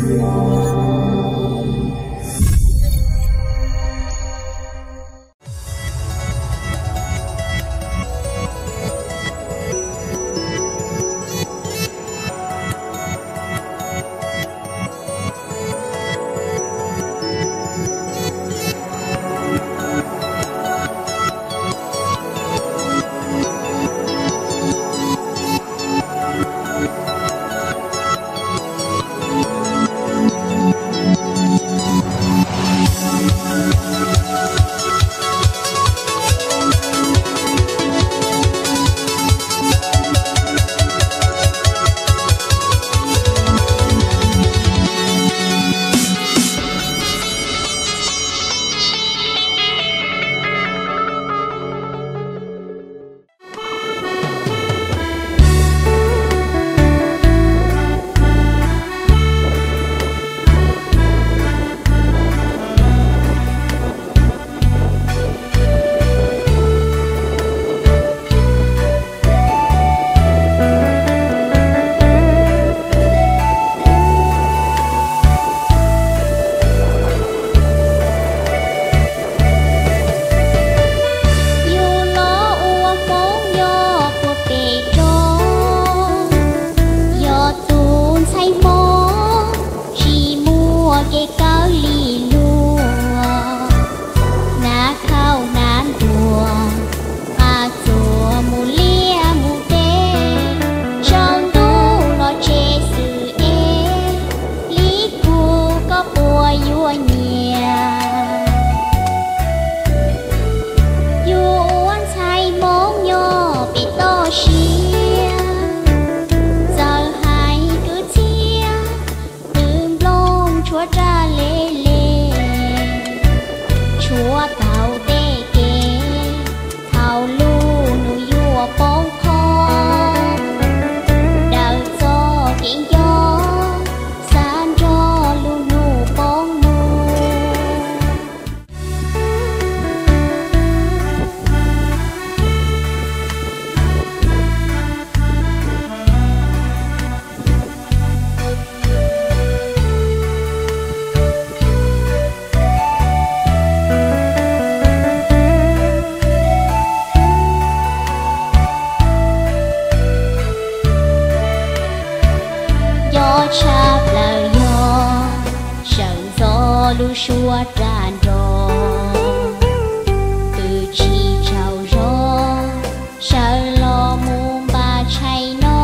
Yus los ua Hmoob nyob puag pem roob, yog tus ntxhais Hmoob tsis muaj kev kawm lig luag, hnav khaub hnav nruas, nqa txuas mus liaj mus teb, tsaus ntuj los tsev xwm es, li kuv koj puas yuav nyiam. Yus ua ntxhais Hmoob nyob pem toj siab, txawm hais kwv txhiaj, twb nplooj tshuav raj le le, tshuav tau tej kev thaum lub nus yuav poob qho, daws txoj kev nco, xav nrog lub nus poob mus. Nco tshaj plaws yog sawv ntxov lub suab raj nrog, twb tsis tsaug zog sawv los mus npaj tshais no,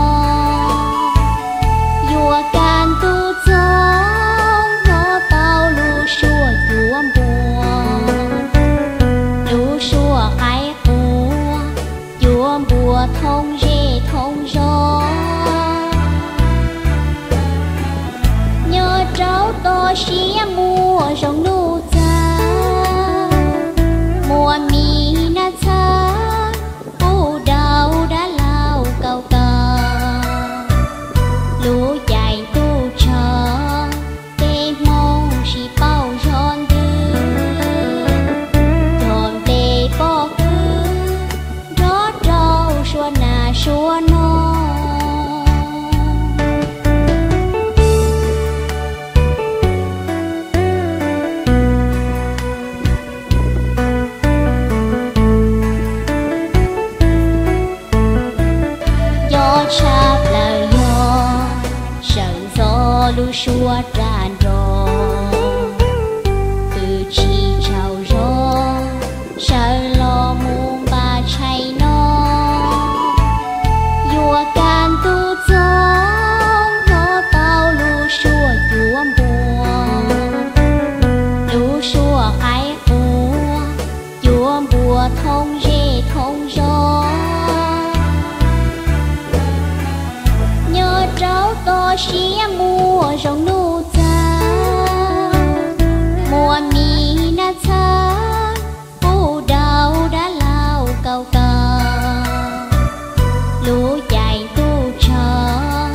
yuav kaj ntug txoog hnov tau lub suab cuav npua, lub suab qaib qua cuav npua thoob zej thoob zos. Nyob rau toj siab muaj zoo nuj txawv, muaj mi nab txhawv, puv dau dab laug kaus kaus, lub caij ntuj tshav, peb Hmoob sib paub zog ntws, cog nplej pob kws nrov rau suab nas suab noog. Nco tshaj plaws yog sawv ntxov lub suab raj nrog, twb tsis tsaug zog sawv los mus npaj tshais no, yuav kaj ntug txoog hnov tau lub suab cuav npua, lub suab qaib qua cuav npua thoob zej thoob zos. Nyob rau toj siab muaj zoo nuj txawv, muaj mi nab txhawv, puv dau dab laug kaus kaus, lub caij ntuj tshav,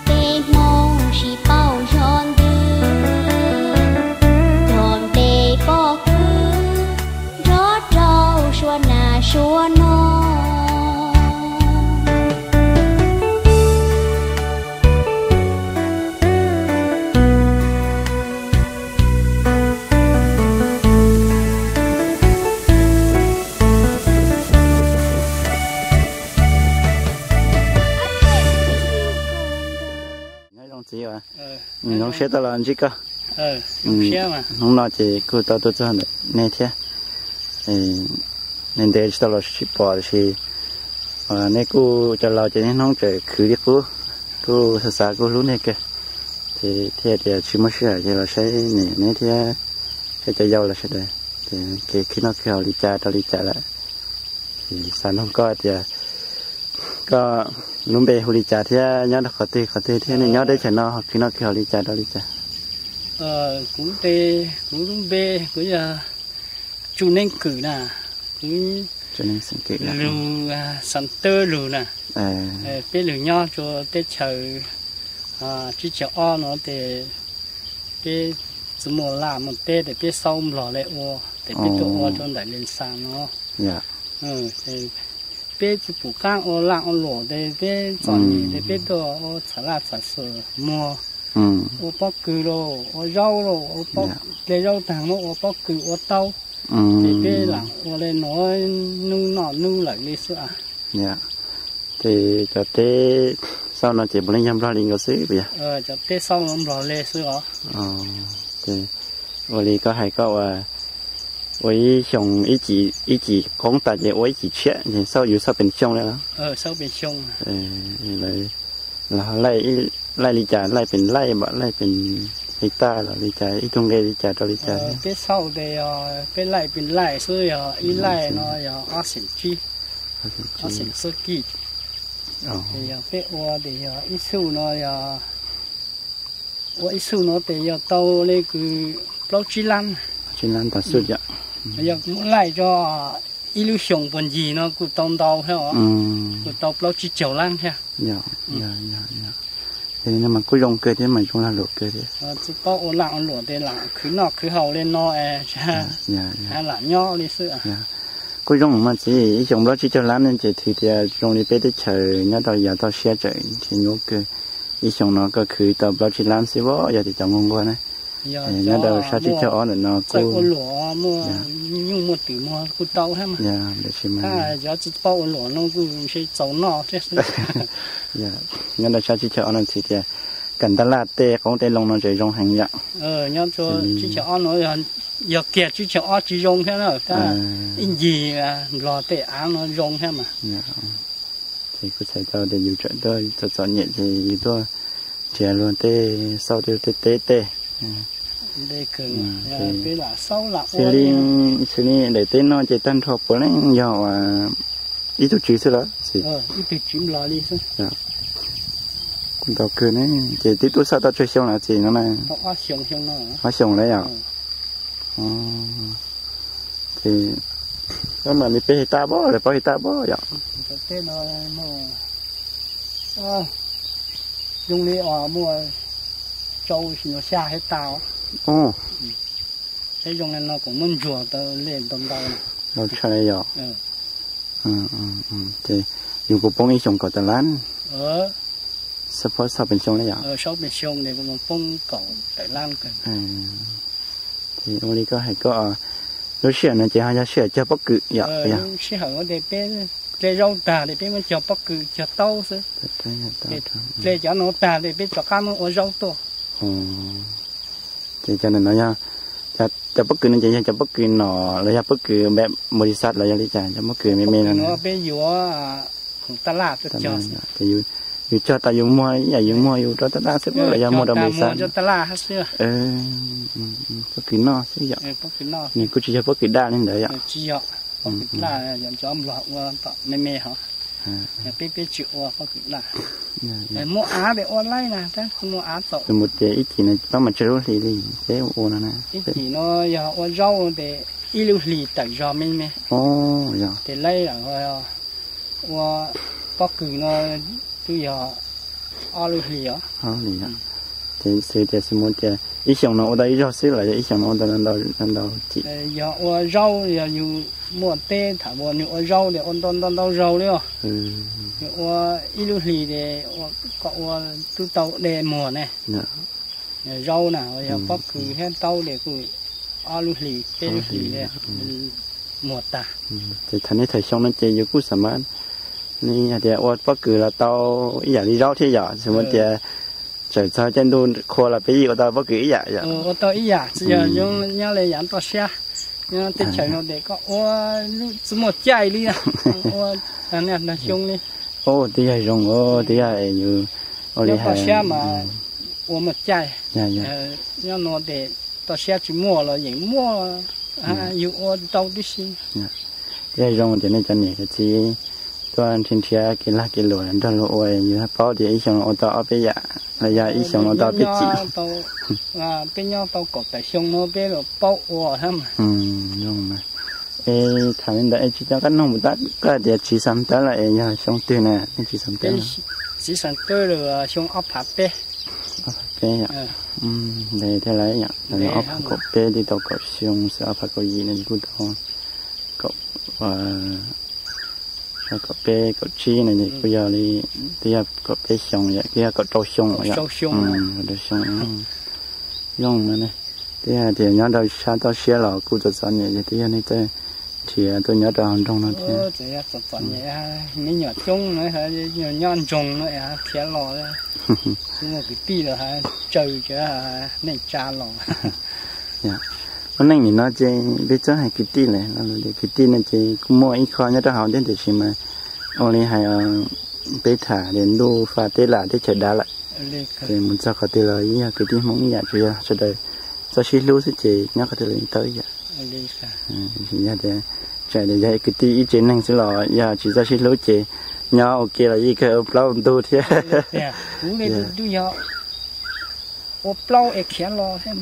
peb Hmoob sib paub zog ntws, cog nplej pob kws nrov rau suab nas suab noog. Zoo siab tau los ntsib koj. Hnub no ces kuj tau tuaj txog ntawm nej thiab. Ntev ntev tsis tau los sib pom tiam sis nej kuj cov laus ces niaj hnub tseem khwv li qub, kuj xav xav kuj hlub nej kawg. Ces thiaj tias tsis muaj sij hawm ces los saib neb thiab saib cov yau los sawv daws, ces kev khwv noj khwv haus li cas rau li cas lawm. Xav nug koj tias koj lub npe hu li cas thiab nyob rau qhov twg qhov twg thiab nej nyob teb chaws no ho khwv noj khwv haus li cas rau li cas? Kuv, kuv lub npe kuv yog Tsuj Neeb Kwm na, kuv lug Xas Tawb lug na. Peb lug nyob rua teb chaws tsib caug ob no tes peb tsi muaj laj muaj teb tes peb xauj nplog le ua tes peb tuaj ua rua ntawm Leej Xas no. Peb tsi pum qaab ua laj ua luam tes peb txom nyem tes peb tuaj ua txham laj txham xwm muag, ua pob kws los ua zaub los ua, dle zaub taag muab ua pob kws ua taub. Ces peb lam ua le nuav nub noj nub lawm li xwb. Ces cov teb xauj no ces puav leej yog nplog li nkaus xwb puas yog? Cov teb xauj no nplog le xwb os. Ces ua li koj hais koj ua, ua ib xyoo, ib cim qoob tas ces ua ib cim tshiab ces xauj, yus xauj pes xyoo li los? Lawv laij li cas, laij pes laij, laij pes hais tas los li cas, ib tug nqe li cas rau li cas? Peb xauj tes yog peb laij pes laij xwb, yog ib laij no yog ob xeem tsib, ob xeem xub kij. Ces yog peb ua tes yog ib xuj no yog, ua ib xuj no tes yog tau le kws plaub tsib lab. Yog muab laij rua ib lub xyoos puag ncig no kuj tau ntau thiab os, kuj tau plaub tsib caug lab thiab. Yog, yog, yog. Ces mas kuj zoo kawg thiab mas zoo lag luam kawg thiab. Tsi paub ua laj ua luam tes lam khwv noj khwv haus le no es lam nyob li xwb. Kuj zoo mas txiv, ib xyoos plaub tsib caug lab ne ces thwv tias zoo li peb teb chaws nyob rau yav toj siab tseem nrhiav nyuaj kawg. Ib xyoos no koj khwv tau plaub tsib lab xwb as, yog tias cov nquag nquag na. Nyob rau sab tsib caug ob ntawm no kuj ua luam muaj nyuj muaj twm muag kuj tau thiab mas. Tab sis mas cov tsi paub ua luam no kuj ntshe txaus noj thiab xwb. Nyob rau sab tsib caug ob no txiv tias kawm taj laj tej qoob tej loo no tseem zoo heev yom. Nyob rau tsib caug ob no, yog kiag tsib caug ob tsis zoo thiab na, tab ib ncig nplog tej av no zoo thiab mas. Ces kuv txhais tau tias yus tseem tuaj txom txom nyem ces yus tuaj nrhiav luag tej xauj tej teb tej. Xws li, xws li daim teb no ces tag nrho puav leej yog ib tug tswv xwb los? Kuj ntau kawg ne, ces twb tuaj xauj tau tsawg xyoo lawm txiv no na? Ob xyoos lawm yom. Ces koj mam li peb hais taj pob, lawv paub hais taj pob yom. Zoo li muaj rau xya hais tas. Peb zoo li no kuv muab ntsuag tau le ntau ntau. Ntau tshaj li yom. Ces yus puas poob ib xyoos kaum tawm lab? Xab phob xauj pes xyoo li yom? Poob kaum tawm lab. Ces ua li koj hais koj, lub sij hawm no ces ho yog sij hawm cog pob kws yom? Sij hawm tes peb dle zaub tag tes peb muab cog pob kws cog taub xwb. Dle cov no tag tes peb rov qab muab ua zaub tuaj. Ces cov no yog, cov pob kws no ces yog cov pob kws nom los yog pob kws npe npau li xav los yog li cas, cov pob kws me me no? Peb yuav khoom taj laj tuaj cog. Ces yus cog tas yus muag ib yam yus muag yus rau taj laj xwb los yog muag rau npau li xav? Pob kws noj xwb yom. Nws kuj tsis yog pob kws daj li ntawd yom. Cov nplog ua tom me me hov, peb peb tsis ua pob kws daj. Muaj av tes ua laib na, tab sis muaj av txaus. Tus mus tias ib cim no tau mas tsawg lub hlis li peb ua no na? Ib cim no yog ua zaub tes ib lub hlis tawm zog me me. Tes laib lawm, ua pob kws no twb yog ob lub hlis os. Ces xws tias xws mus tias ib xyoos no ua tau ib zaug xwb los yog ib xyoos no ua tau ntau ntau cim? Yog ua zaub, yog yus muaj teb tham ua nws ua zaub tes ua ntau ntau ntau zaug li os. Yus ua ib lub hlis tes koj ua twb tau de muag ne. Zaub na, yog pob kws thiab taub tes kuj ob lub hlis peb lub hlis muag tag. Ces thaum nej thaum xyoo no ces yus kuj xam mas li hais tias ua pob kws los tau ib yam li zaub thiab yom, xws mus tias Txawm txog caij ntuj qhua los peb yeej ua tau pob kws ib yam yom. Ua tau ib yam, tsis yog zoo nyob li yav toj siab. Nyob teb chaws no ces koj ua tsis muaj caij li, ua nag xyoo li. Twb yog zoo, twb yog yus ua li toj siab mas ua muaj caij. Nyob no ces toj siab tsis muaj los yeej muaj, yus ua tau tib si. Twb yog zoo tias nej cov niam cov txiv tuaj nrhiav nrhiav kev lag kev luam nrog luag ua, yus paub tias ib xyoo ua tau ob peb yam los yog ib xyoo ua tau peb txim. Peb nyob tau kaum tawm xyoo no peb los paub ua thiab mas. Zoo mas. Es tham li ntawd es tsis coj koj nug mus tab, koj hais tias txiv Xam Tawb los es yog xyoo twg na, nej txiv Xam Tawb? Txiv Xam Tawb xyoo ob phav peb. Ob phav peb yom. Ntev thiab lawm yom, ob phav kaum peb twb tau kaum xyoo xwb, ob phav kaum yim no kuj tau kaum, kaum peb kaum tsib no ces kuj yog li, twb yog kaum peb xyoo yom, twb yog kaum rau xyoo yom. Kaum rau xyoo. Zoo no ne, twb yog tias nyob rau sab toj siab los kuj txom txom nyem ces twb yog nej txawj nrhiav tuaj nyob rau hauv nroog no thiab. Me nyuam coob no nyob nroog no khiav los, kuv muaj kwv tij los tsaws cov neej tsa los. Lub neej nim no ces peb txawj hais kwv tij lawm, kwv tij no ces kuj muaj ib qho nyob rau hauv thiab tiam sis mas ua li hais peb tham tias ntuj fa teb lam teb chaws dav lawm, ces mus txog qhov twg los yeej yog kwv tij Hmoob ib yam, tsuas yog sawv daws txawj sib hlub xwb ces nyob qhov twg los yeej tau ib yam. Yog tias tseem tias yog kwv tij ib tsev neeg xwb los yog tsis txawj sib hlub ces nyob ua ke los yeej kawg ua plaub ua ntug thiab. Kuv li twb yog ua plaub es khiav los thiab.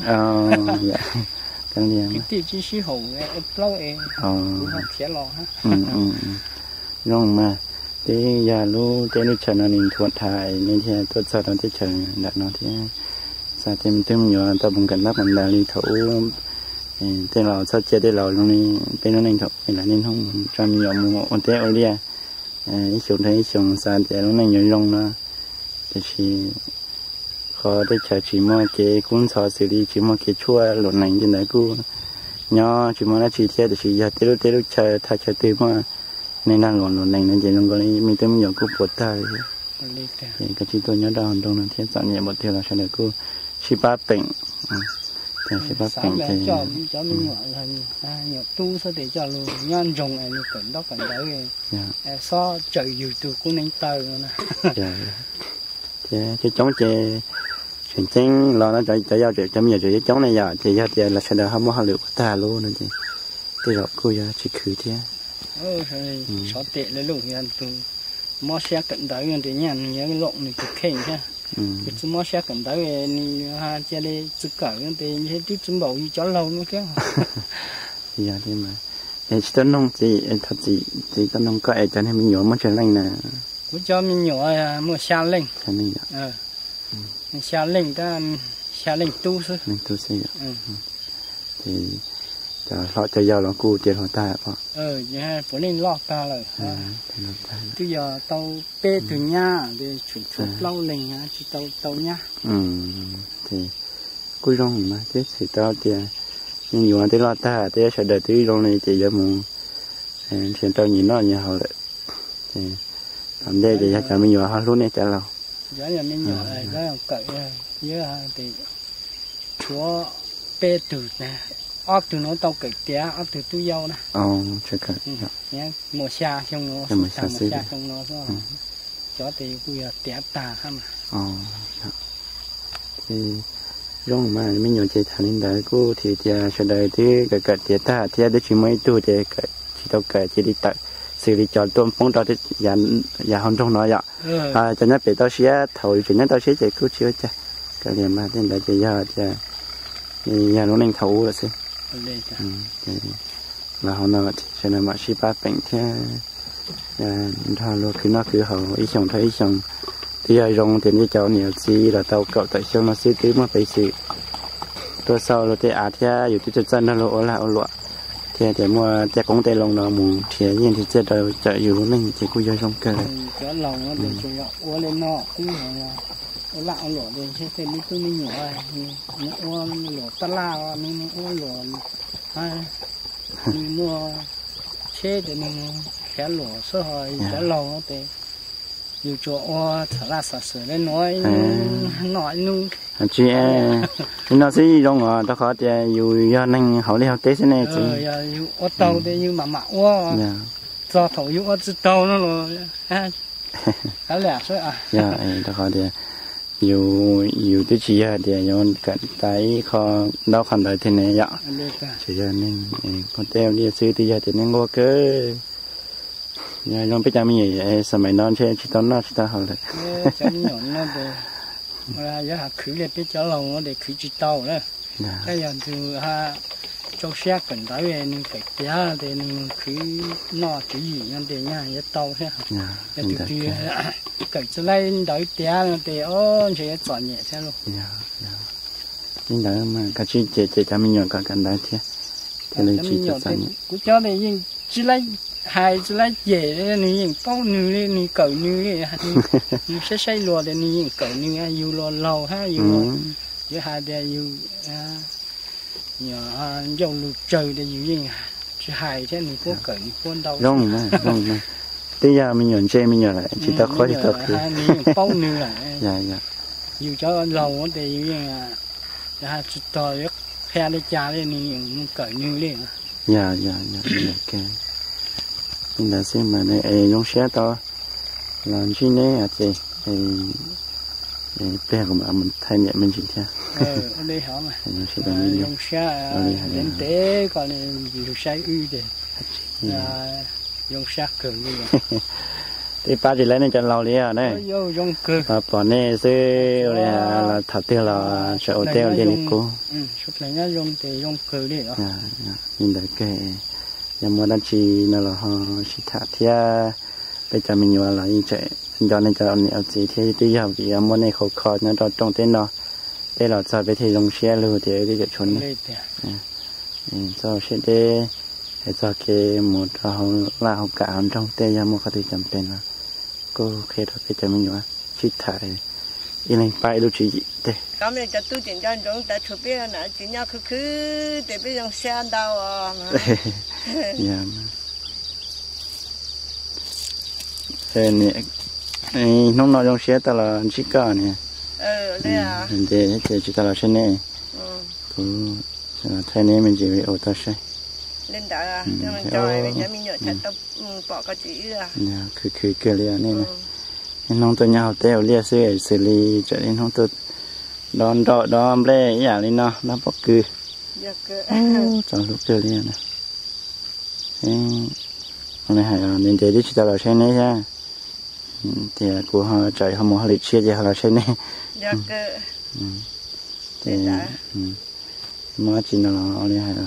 Kwv tij tsis sib haum, ua plaub es kuv ho khiav los. Zoo mas, twb yog lub teb lub chaw no nws nthuav dhau nej thiaj tuaj txog rau teb chaws nram no thiab. Xav tias me tub me nyuam tau mus kawm ntaub kawm ntawv li thaum ub, tej laus txhob cia tej laus zoo li peb lub neej thaum ub, lawv niaj hnub tso me nyuam mus ua teb ua liaj ib xyoos dhau ib xyoos, xav tias lub neej yuav zoo no, tiam sis qhov teb chaws tsis muaj kev kub ntxhov xws li tsis muaj kev tshuaj luam nees li ntawd kuj nyob tsis muaj dab tsi thiab, tiam sis yog tej lub teb lub chaw thaj chaw twg muaj neeg lag luam luam nees no ces zoo nkaus li me tub me nyuam kuj puas tag li thiab. Ces koj tsis tuaj nyob rau hauv nroog no thiab txom nyem npaum twg los sawv daws kuj sib pab peem, sib pab peem ces cov me nyuam, nyuam tub xwb ces coj los nyob nroog es los kawm ntaub kawm ntawv, xob tsaws yus tus kub neev taw no na. Thiab coob coob ces tseem ceeb los no cov yau cov me nyuam tseem coob coob ne yom, ces yog tias los sawv daws ho muaj hauj lwm ua tag lub no ces tej zaum kuj yuav tsis khwv thiab. Sov tes lawm lauj, yog tus mob siab kawm ntawv ntes nyaj nws yuav loom nws tus kheej thiab. Tus tsis mob siab kawm ntawv nws cia li tsis kawm ces twb tsis npaum yus cov laug no thiab. Yog li mas, es tsis tau noog txiv, thov txim txiv tau noog koj es cov niag me nyuam muaj tsawg leej na? Kuv cov me nyuam muaj xya leej. Xya leej tab, xya leej tub xwb. Leej tub xwb yom. Ces cov hlob cov yau los kuj tiav hluas tag pob? Puav leej loj tag lawm. Twb yog tau peb tug nyab, tshuav plaub leeg tsis tau tau nyab. Ces kuj zoo mas, twb txhais tau tias me nyuam twb loj tag, twb sawv daws twb zoo li ces yuav mus nrhiav rau nyias noj nyias haus lawm. Ces tom ntej ces yog cov me nyuam ho hlub nej cov laus. Tshuav peb tug, ob tug no tau kawm tiav, ob tug tub yau na. Muaj xya xyoo no, xya xyoo no, cov tes kuj yog tiav tag hab mas. Zoo mas me nyuam ces tham li ntawd kuj thiaj tias sawv daws twb kawm kawm tiav tag thiab twb tsis muaj ib tug ces kawm tsis tau kawm cia li tawm xws li cov tuaj poob rau yav hauv nroog no yom. Cov nyob pem toj siab thaum yus tseem nyob toj siab ces kuj tsis ua cas, kawm li mas tej ntawd ces yog tias yog lub neej thaum ub lawm xwb. Los hauv no sawv daws mam sib pab peem thiab nrog luag khwv noj khwv haus ib xyoos dhau ib xyoos. Twb yog zoo tias nej cov niam txiv los tau kaum tawm xyoo no xwb twb muaj peev xwm tuaj xauj luag tej av thiab yus twb txawj txawj nrog luag ua lag ua luam, thiab tias muaj tej qoob tej loo no mus nrhiav yeej nrhiav txiaj rau cawm yus lub neej ces kuj yog zoo kawg. Cov laus no ces tsuas yog ua li no, ua lag ua luam ces tej me tub me nyuam, nws ua luam tab laj, nws ua luam, nws muaj tsheb ces nws khiav luam xwb, ho cov laus no ces Yus tsuas ua txham laj xam xwm le nuav, noj ib hnub. Tsis, li no xwb zoo os, rau qhov tias yus yog neeg hauv liaj hauv teb xwb ne txiv. Yog yus ua tau tes yus mam mam ua, txog thaum yus ua tsis tau no los, yog, rau qhov tias yus, yus twb tsis yog tias yuav kawm tas ib qho ntaub qho ntawv thiab ne yom. Tsuas yog neeg ua teb ua liaj xwb, twb yog tias neeg nquag kawg. Yog zoo peb cov me nyuam xab maim no ntshe tsis tau noj tsis tau haus lawm. Cov me nyuam no tes yuav khwv li peb cov laus no tes khwv tsis tau na. Tab yog tus rau siab kawm ntawv nws kawm tiav tes nws khwv noj tswv yim no tes nyaj yuav tau thiab. Yog tus twg kawm tsis laib ntawv tiav no tes ntshe yuav txom nyem thiab lauj. Li ntawd mas kav tsij cem cem cov me nyuam kom kawm ntawv thiab, thiaj li tsis txom nyem. Kuv cov tes yeej tsis laib hais tsis laib cem, nws yeej paub nws li, nws kawm nws li. Nws saib saib luag tes nws yeej kawm nws, yus los laus hab yus, yuav hais tias yus ncauj lus tsawg tes yus yeej tsis hais thiab, nws puab kawm nws puab ntau. Zoo, twb yog me nyuam ntse me nyuam lawm tsis tau qhuab tsis tau qhia. Nws yeej paub nws lawm. Yus cov laus tes yus yeej tsis tau yuav qhia li cas li, nws yeej mus kawm nws li. Yog, yog, yog li ntawd xwb mas es zoo siab tau los ntsib neb ces pliag kuv mam mus thaij niam me ntsis thiab. Zoo siab ntev ntev kom lug saib wb ces zoo siab kawg li. Twb pab tsis laib nej cov laus li os ne. Pom nej xwb ua li los thaum twg los tseem ua teb ua liaj li qub. Li ntawd kawg, yog muaj dab tsi no los ho sib tham thiab. Peb cov me nyuam los yeej tseem nco nej cov niam txiv thiab, twb yog vim muaj nej khau kho nyob rau rooj teb no, peb los txog peb thiaj zoo siab lug tias wb twb tseem tshuav nej. Txoj siab deb es txog kev mus rau hauv laj hauv kam hauv nroog tej yog muaj qhov twg cam pes los kuj qhia rau peb cov me nyuam sib tham, ib leeg pab ib lub tswv yim tej. Koj me cov tub tseem nco ntsoov tas tshuav peb na, tsis nyob khwv khwv tes peb zoo siab ntau os. Hnub no zoo siab tau los ntsib koj niam. Ntev ces tsis tau los saib neb. Kuv thaij neb me ntsis ua tau saib. Khwv khwv kawg li nej na. Ib hnub tuaj nyob hauv teb hauv liaj xwb xws li tseem ib hnub tuaj dob nroj dob nplej ib yam li no, dob pob kws. Txaus hlub kawg li na. Ntev ntev twb tsis tau los saib neb thiab. Tias kuv ho tsam ho mus hauj lwm tshiab ces ho los saib neb. Ces muaj dab tsi no los li hais,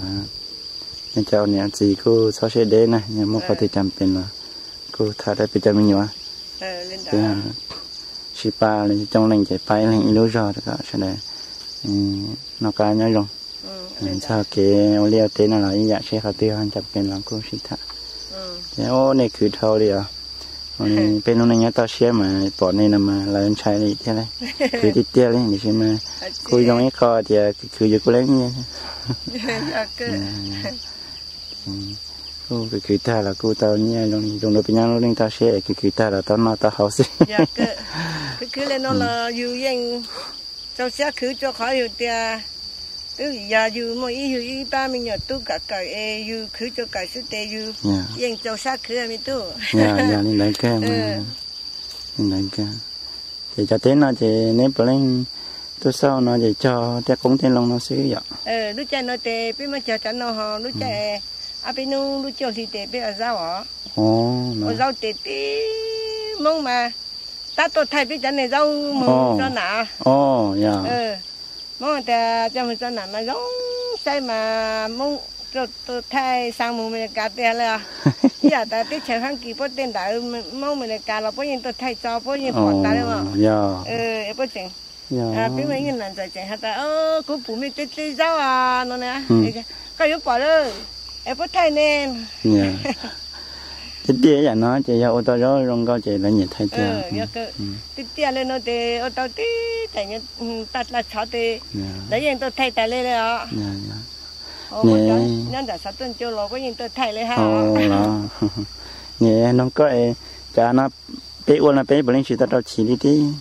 nej cov niam txiv kuj txhob siab deb na, yog muaj qhov twg cam pes los kuj tham rau peb cov me nyuam. Twb sib pab li coob leej ces pab ib leeg ib lub zog kom sawv daws noj qab nyob zoo. Txog kev ua liaj ua teb no los ib yam, seb qhov twg ho cam pes los kuj sib tham. Ces nej khwv dhau li os. Peb lub neej nyob toj siab mas pom nej no mas lawv ntshai li thiab lauj. Khwv tiag tiag li tiam sis mas kuj zoo ib qho tias khwv khwv yus kuj leej. Kuj khwv khwv tag los kuj tau nyiaj zoo zoo dua peb nyob lub neej toj siab es khwv khwv tag los tau noj tau haus xwb. Khwv khwv li no los yus yeej rau siab khwv rau qhov yus tias twb yog yus muaj ib yug ib pab me nyuam tub kom kawm es yus khwv rau kawm xwb ces yus yeej rau siab khwv me tub. Yog li ntawd kawg, li ntawd kawg. Ces cov teb no ces neb puav leej tuaj xauj no ces cog tej qoob tej loo no xwb yom? Lub caij no ces peb muab cog cov no ho lub caij ob peb hnub lub cuaj hli ces peb ua zaub os. Ua zaub ces tib Hmoob mas tab tuaj thaij peb cov niag zaub mus tso nam. Hmoob tias coj mus tso nam mas zoo saib mas Hmoob tuaj thaij xa mus Amelikas tiag li. Ib yam tas teb chaws Fab Kis puab tej ntawd Hmoob Amelikas los puab yeej tuaj thaij tso, puab yeej pom tas li os. Puab tseem, peb muaj ib nam ntxawm tseem has tas kuv pum mej tej tej zaub no na, koj yuav pom lawm es puab thaij ne. Tiag tiag ib yam no ces yog ua tau zaub zoo nkauj ces lawv nyiam thaij tiag. Tiag tiag li no ces ua tau tib tais taj laj tshov ces lawv yeej tuaj thaij tas li li os. Nyob nram xov tooj cua los puab yeej tuaj thaij li hab. Niam, nug koj, cov no peb ua no peb puav leej tsis tau rau chiv li tib?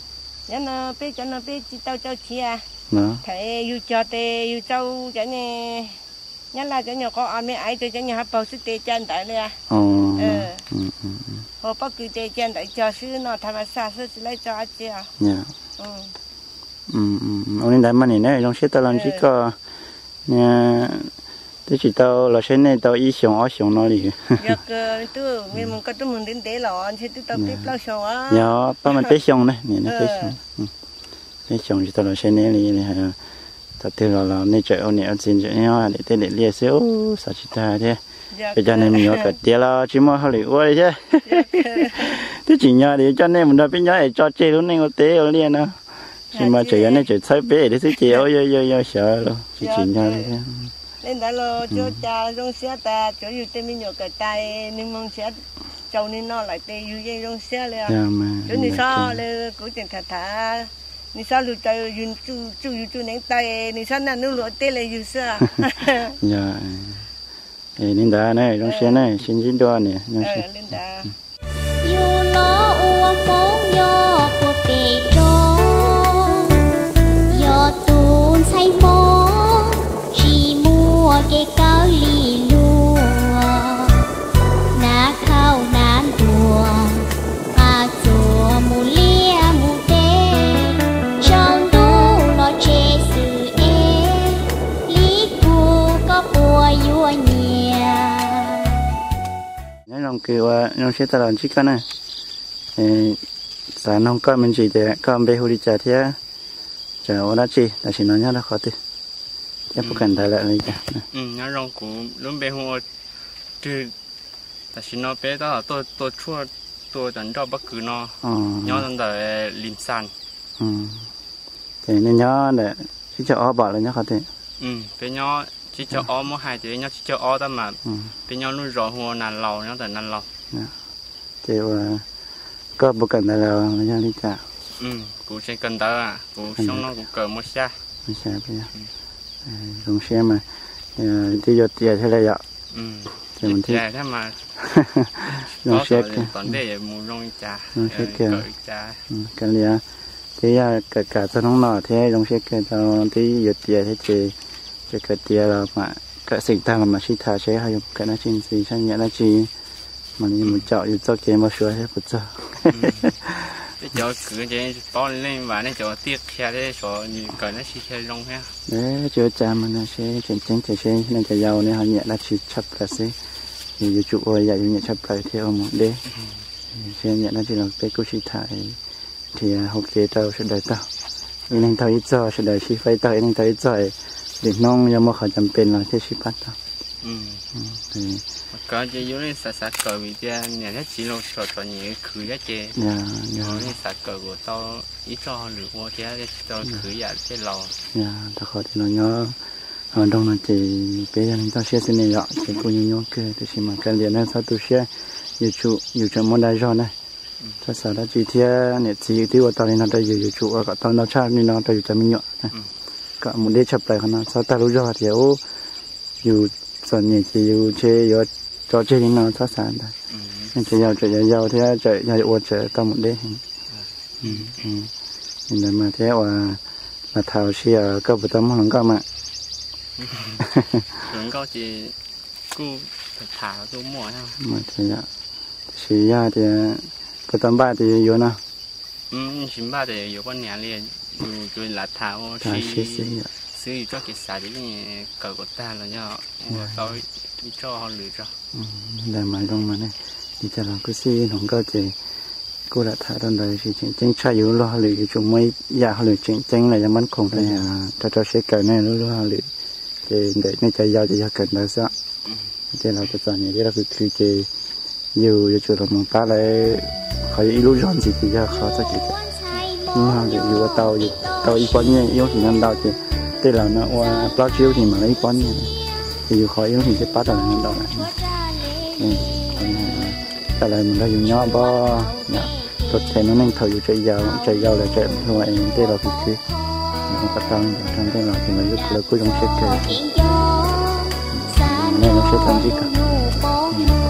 Nyob no peb cov no peb tsis tau rau chiv. Thaum yus cog tes yus tsau cov nyuag, nyob laj cov nyuag qos o me aiv rau cov nyuag hav paug xwb tes ca ntawd li. Hos pob kws tes ca ntawd cog xwb no thav mas xaj xwb tsis laib tso dab tsi. Ua li ntawd mas nim no zoo siab tau los ntsib koj. Twb tsis tau los saib nej tau ib xyoos ob xyoos no li. Koj twb mus ntev ntev los ntshe twb tau peb plaub xyoos. Yog pab mas peb xyoos ne, peb xyoos tsis tau los saib nej li. Thaum twg los los nej tseem ua niam ua txiv ntseem nyob daim teb daim liaj xwb, xav tsis tag thiab. Peb cov neeg me nyuam kawm tiav los tsis muaj hauj lwm ua li thiab. Twb tsim nyog tias coj nej mus nrog peb nyob es tso tseg lub neej ua teb ua liaj no. Tsis mas tseem yog nej tseem txhawb peb li xwb ces ua yau yau yau xyov los tsis tsim nyog li thiab. Li ntawd los tsuav cas zoo siab tas tsuav yus tej me nyuam kawm tas nws moog nrhiav tsaus nws no lawm ces yus yeej zoo siab li. Tsuav nws so li kuv tseem tham tham, nws so lug tsaws yus tsuj yus tsuj neev taw, nws so naj nub luag teb li yus xwb. Yog li ntawd na, zoo siab na, sib ntsib dua niam. Yus los ua Hmoob nyob puag pem roob, yog tus ntxhais Hmoob tsis muaj kev kawg li luag, hnav khaub hnav ntuag, nqa txuas mus liaj mus teb, tsaus ntuj los tsev xwm es, li kuv koj puas yuav nyiam. Nyob zoo kws ua zoo siab tau los ntsib koj na. Xav noog koj me ntsis tias koj npe hu li cas thiab tseem ua dab tsi, tam sim no nyob rau qhov twg thiab puas kawm ntawv lawm li cas? Nyob zoo, kuv lub npe hu ua Rwg. Tam sim no peb tab tom tuaj tua tshuaj tua tom nroj pob kws no, nyob ntawm Lim Xas. Ces nej nyob ntawm tsib caug ob pom lawv nyob qhov twg? Peb nyob tsib caug ob, muab hais tias nyob tsib caug ob tab mas peb nyob lub zos hu ua Nas Laus, nyob ntawm Nas Laus. Ces ua koj puas kawm ntawv lawm los yog li cas? Kuv tseem kawm ntawv, kuv xyoo no kuv kawm mos xya. Zoo siab mas, twb yuav tiav thiab li yom. Zoo siab kawg, zoo siab kawg. Kav liam, twb yog kawm kam txog hnub no thiab zoo siab kawg tau twb yuav tiav thiab ces tseem kawm tiav los mam kawm xeem tag los mam sib tham seb ho yuav kawm dab tsi ntxiv, sab nyiam dab tsi, mam li mus caum yus txoj kev npau suav thiab puas txog. Tej cov kwv ces tsis paub leej, vam nej cov tij qhia thiab, xyov nws kawm dab tsi thiaj zoo thiab. Tsis ua cas mas, seb tseem ceeb ces seb nej cov yau nej ho nyiam dab tsi tshaj plaws xwb. Yus yuav tsum ua yam yus nyiam tshaj plaws thiab ua mus deb. Seb nyiam dab tsi los peb kuj sib tham, nrhiav hauv kev rau sawv daws taug. Ib leeg taug ib txoj, sawv daws sib faib taug, ib leeg taug ib txoj, lwm hnub yog muaj qhov cam pes los thiaj sib pab taug. Kawm ces yus xav xav kawm vim tias niam thiab txiv los txom txom nyem khwv thiab ces yus xav kawm kom tau ib txoj hauj lwm ua thiab tsis tau khwv yam tej laus. Yog rau qhov tias los nyob hauv nroog no ces peb yog neeg toj siab xwb ne yom, ces kuj nyuaj nyuaj kawg, tiam sis mas kav liam na, txhob tu siab, yus tseem muaj dag zog na. Txhob xav dab tsi thiab, niam txiv twb ua tau li no rau yus, yus tsum ua kom tau ntau tshaj li no rau yus cov me nyuam na. Kom mus deb tshaj plaws qhov no, txhob tag lub zog tias ub, yus txom nyem ces yus ntshe yuav tso tseg li no, txhob xav ntawd. Nej tseem yau, tseem yau yau thiab tseem yog ua tseem tau mus deb. Li ntawd mas thiab uas los tham ua si os, koj puas tau muaj hluas nkauj mas? Hluas nkauj ces kuj tham tham kuj muaj, tiam sis yog tias puas tau npaj tias yuav yuav no? Tsis npaj tias yuav poj niam li, yus lam tham ua si xwb, yus txoj kev xav ces yeej kawm kom tag los yog ua tau ib txoj hauj lwm tso. Ntawd mas zoo mas ne, li cas los kuj xij hluas nkauj ces kuj lam tham rau ntawd, tiam sis tseem ceeb tshaj yus lub luag hauj lwm, yus tsum muaj ib yam hauj lwm tseem ceeb los yog mab khoom rau yus rau rau siab kawm nej lub luag hauj lwm. Ces ntawm nej cov yau ces yog kawm ntawv xwb. Tej laus txom txom nyem thiab lub khwv khwv ces yus yuav tsum los mus pab lawv, qhov yog ib lub zog ntxiv ces yog qhov txoj kev lub hauj lwm yus ua tau, yus tau ib pob nyiaj ib lub hlis no ntau ces tej laus no ua plaub tsib lub hlis mam li ib pob nyiaj, ces yus qhov ib lub hlis thiaj pab tau lawv ntau lawm. Coj lawv mus nrog yus nyob npog, tuav them lub neej thaum yus tseem yau, tseem yau lawm tseem hluas es tej laus khwv khwv, yus ua kom tau ntawd rau tej laus ces lawv kuj zoo siab kawg. Nej zoo siab tau ntsib kawg.